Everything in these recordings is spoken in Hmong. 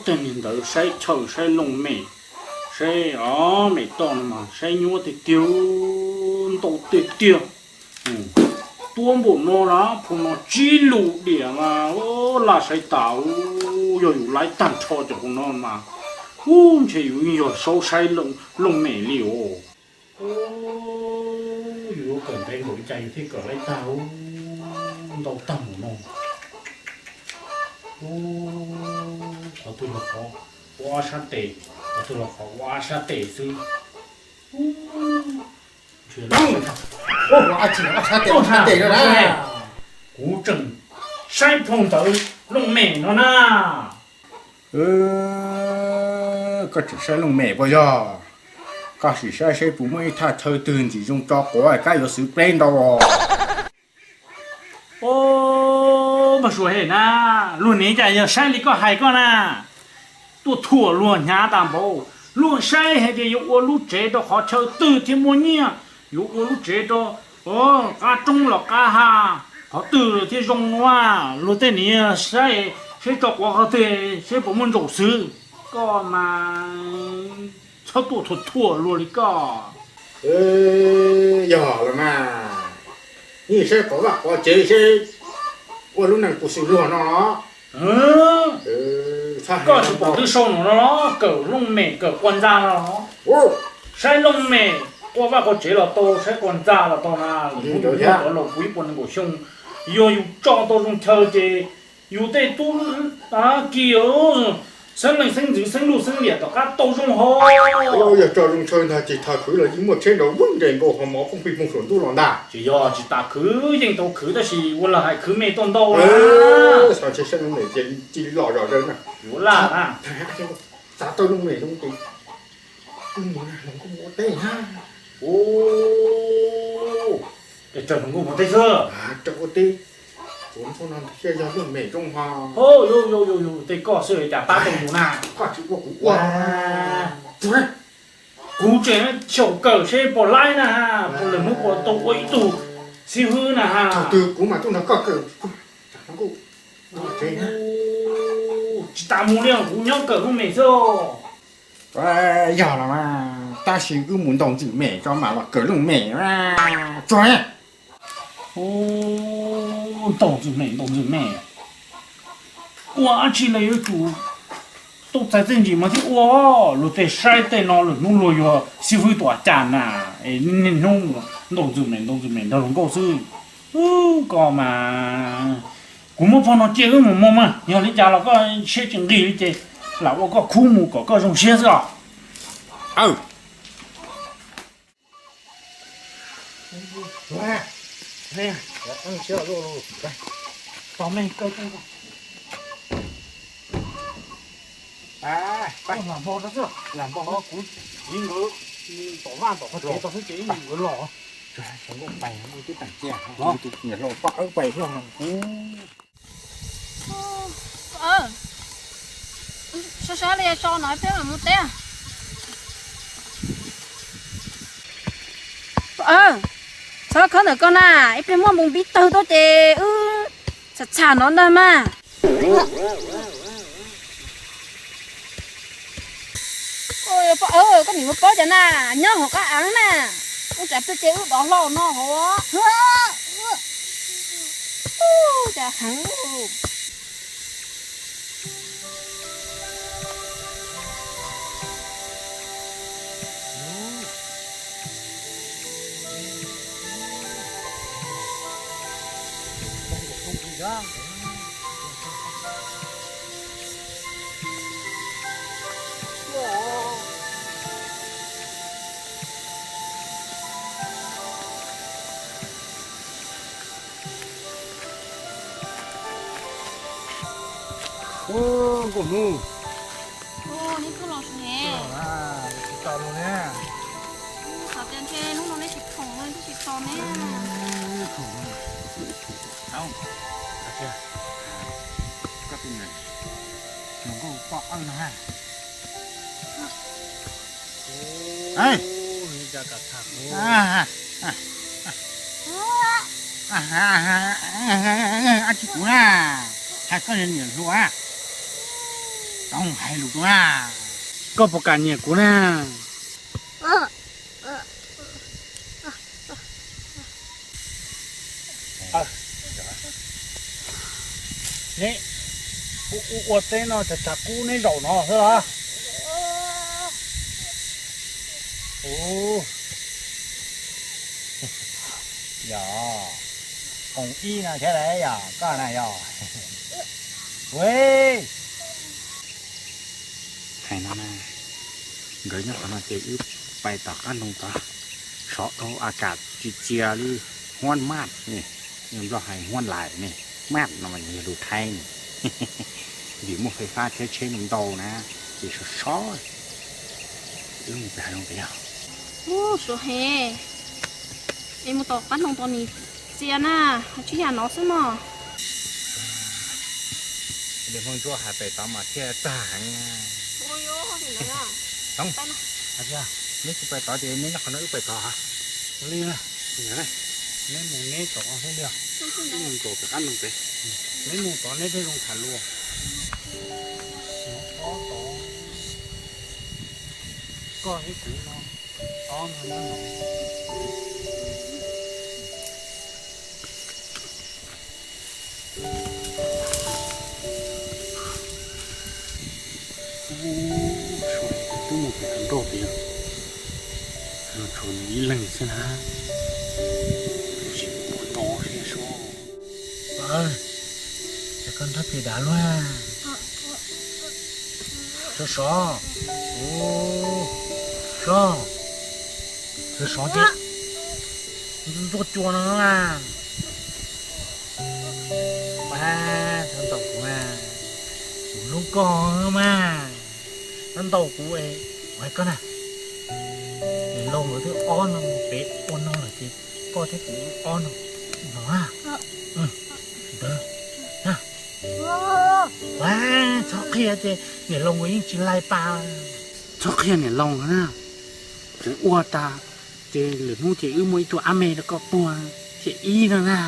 Tej niag ntawd saib chaw saib looj mem, saib o mem toj no mas saib nyuaj tiag tiag, ntau tiag tiag. Tuab npaum no na, phau no tsib lus diam mas laj saib tas, yog yus laib tag nrho cov phau no mas, ub, ntshe yus yog saub saib looj mem li os. Yus yuav kawm ntev npaum li cas yus thiaj kawm laib tag, ntau tag npaum no. Qhov twg los qhov ua ob sab tes, qhov twg los qhov ua ob sab tes xwb. Ua ab tsi ob sab tes, ob sab tes no na. Kuv tseem saib phau ntawv looj mem no na. Koj tseem saib looj mem puas yog? Koj sim saib seb puas muaj ib thaj chaw twg ntxim zoo tso quav kab yuav xwv pleb ntau os. Os, npawg Suav hem na, luag niam cas yog saib li koj hais koj na. Tuaj thuam luag hnyav tas npaum, luag saib hais tias yuav ua lub tsev rau qhov chaw twg thiaj muaj nyiaj, yuav ua lub tsev rau qab roob los qab ha, qhov twg thiaj zoo ua. Luag tej niam saib, saib tso quav qhov twg, saib puas muaj ntsaum xwv. Koj mas txhob tuaj thuam thuam luag li koj. Yog los mas, yeej saib quav vaj quav tsev seb ua lub neej puas xws luag no los. Koj tsis pom twb sau no los, kawm looj mem kawm quas ntxa no los. Saib looj mem, quaj vaj quaj tsev los tau, saib quas ntxa los tau na. Lwm hnub yus muaj cov laus puv ib puas nees nkaum xyoo, yog yus tso tau zoo chaw ces yus tej tub ki, xeeb leej xeeb ntxwv xeeb luj xeeb liam tom qab tau zoo hos. Yog tso zoo chaw ntag ces tham khwv los yeej muaj tsheb nrov vwj nres nkaus hos mov phooj pij phooj saum ntuj los ntag. Tsis yog tsis tas khwv yeej tau khwv tab sis ua lag hais khwv me tuaj ntau na. Xav ntshe saib looj mem ces cia li los zom zaws na. Yuav laj na. Txav tau looj mem zoo ces wb mus na, hluas nkauj mus ua teb na. Ua, es raws hluas nkauj mus teb xwb. Raws ua teb. Kuv ntxhua no thiaj yog looj mem zoo ho. Yus yus yus yus tej koj xwb cas pab tau yus na. Koj tsis ua kuv ua. Kuv tseem xyaum kawm seb puas laib na ha, puas lwm hnub puas tau ua ib tug xib hwb na ha. Thaum twg kuv mam tuaj nrog koj kawm. Tsis tas mus li, kuv nyob kawm looj mem xwb. Yog los mas, tab sis wb mus ntaus ntxwm mem tso mam los kawm looj mem tso. Ntaus ntxwm mem, ntaus ntxwm mem, ua dab tsi los yuav tsum tau txais txiaj ntsig mas thiaj ua. Luag tej saib tej no lwm hnub luag yuav xib fwb tuaj cas na. Es niaj hnub ntaus ntxwm mem, ntaus ntxwm mem nrog luag nkauj xwb. Koj mas, kuv muab phau no cia wb mus mus mas, yog li cas los koj siab tsis nqig li ces lam ua koj khub mus kom koj zoo siab xwb os. Lam npog rau xwb, lam npog rau kuv, kuv tom vaj tom qhov tsev tau xwb ces nkawd los. Pais, pais hlo. Sab sab li so no peb mam mus teb. Txhob khawb ntawm koj na, ib pliag muaj npoo pib tawg tuaj ces wb txham txham no ntag mas. Koj nim mus paub cas na, nyob hauv qab av na, ub tsam peb ces wb dov hlo no hauv. Cas heev. Nkauj hnub. Neb tuaj los ne. Tsis tau los ne. Xav tias ntshe hnub no neb tsis khoom no twb tsis tau ne. Koj tus niam hluas nkauj poj awb no ha. Ab tsi kuv na, hais koj niam hluas. Hais lus na, koj puas kam nyiam kuv na? Neb ua teb no tsam tsam kub neb zaum no xwb los? Yog, koom ib no thiab lauj, yog koj na yog. Hais no na, nkawd nyob qhov no ces wb pais tom qab ntoo tod, sov dhau a kam tsis txia li, huab maj ne, Nplog hais huab lais ne, maj no mas yog lus Thaib ne. Vim muaj fais fab thiab tsheb ntau ntau na, ces sov sov. Wb mus pem hav zoov pem yog. Ub, suav heev, es mus tom qab ntoo tod nim txia na, ho tsis yam no xwb mog. Ntsuab hais pem tod mas thiaj tag heev. Neb tsis pais tod ces neb nyob qhov no wb pais tod. Li, neb mus neb tod thiab li, wb mus tom qab ntoo pem. Neb mus tod neb thiaj zoo tham lus. Ob tod, koj thiab kuv no, ob no nyob no. Ub, suav twb mus pem hauv nroj pem, tshuav nws ib leeg xwb na. Tab sis ua no thiab sob. Ces koj nrab pem dav luaj. Sov sov. Ub, sov, sov sov ces ntxuaj cua no na. Pab, txhob ntaus kuv mas, kuv hlub koj mas. Txhob ntaus kuv, kuv hais koj na, niam laus nkawd twb ob no pem ua no lawm ces koj thiab kuv ob no no na. Ntawd, txhob qhia ces niam laus nkawd yeej tsis lais tas. Txhob qhia niam laus na, tseem ua tas ces lwm hnub ces wb muaj ib tug ab me rau koj puag thiab ib no na.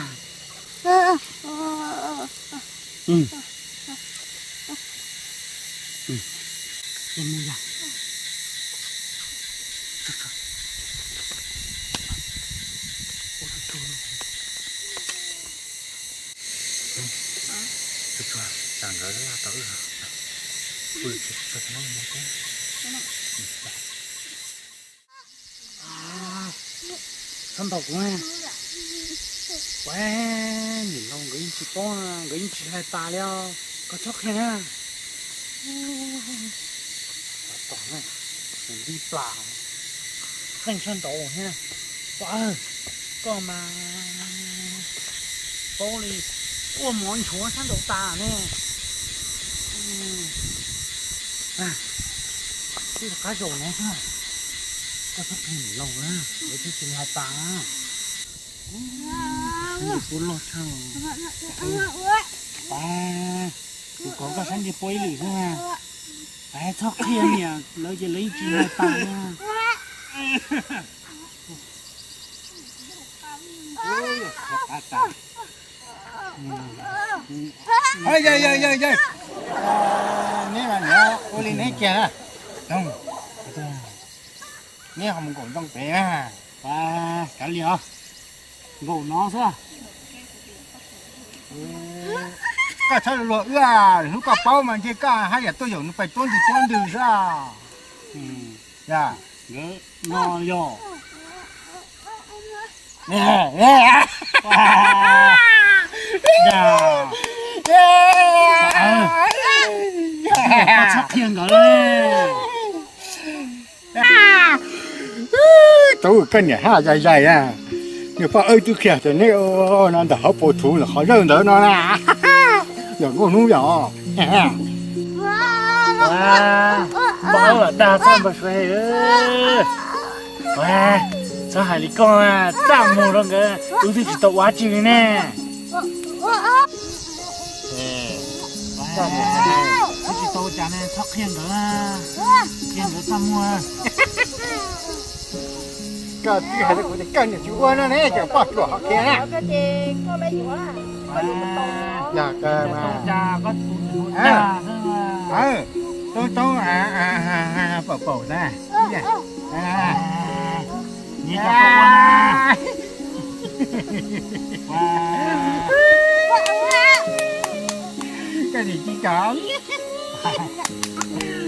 Txhob ntaus kuv na. Ua, niam laus nkawd yeej tsis paub, nkawd yeej tsis lais tas li os. Koj txhob qhia na. Tom na, nti plas, qeej sab nraud thiab. Pab, koj mas paub li, ua mov nchuav sab nraud tas ne. Twb qab zaum no xwb, koj txhob qhia niam laus na, lawv twb tsis lais tas. Sab nti puab loj tshaj. Pab, kuv kov koj sab nti puab ib lwm xwb na. Pab, txhob qhia niam lawv ces lawv yeej tsis lais tas na. Yawg, yawg, yawg, neb mas niam ua li neb kiag na. Neb ho mus nkaum ntoo pem na. Kav liam os, nkaum no xwb. Koj txhob luag wb, hnub koj paub mas ntshe koj haj yam tuaj yaum nws pais tuab ntws tuab ntws xwb. Nkawd no yog txhob qhia nkawd. Tub koj niam haj zais zais na. Niag poj wb twb qhia tias neb no ntawm hauv paus txhuv ntawm qhov zawj ntawd no na. Yog nkauj hnub yog. Poj wb los dag txhob npau suav. Txhob hais li koj, txaj muag rau nkawd, wb twb tsis tau ua dab tsi li ne. Wb tsis tau ua cas ne, txhob qhia nkawd, qhia nkawd txaj muag. Koj twb hais rau kuv tias koj niam tsis ua no ne, ces poj ruam ho qhia na. Yog kawg mas. Toob toob, paum paum na. Nyob zoo, koj nim ci cov.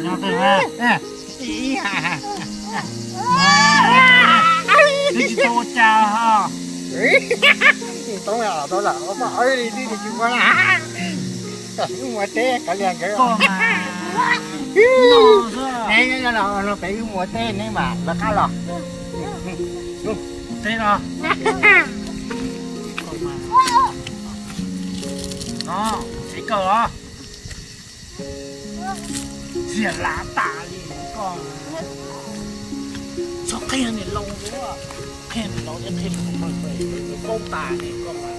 Nyob twg na? Twb tsis tau ua cas ho. Toob los tau lawm, ua poj li twb tsis ua na. Wb mus ua teb kav liam nkawd. Neb nyob no, peb wb mus ua teb neb mam lawv qab los. Teb los. No, txiv kawg los. Txias lav tas li koj. Txhob qhia niam laus, qhia niam laus thiab qhia paub tas li koj.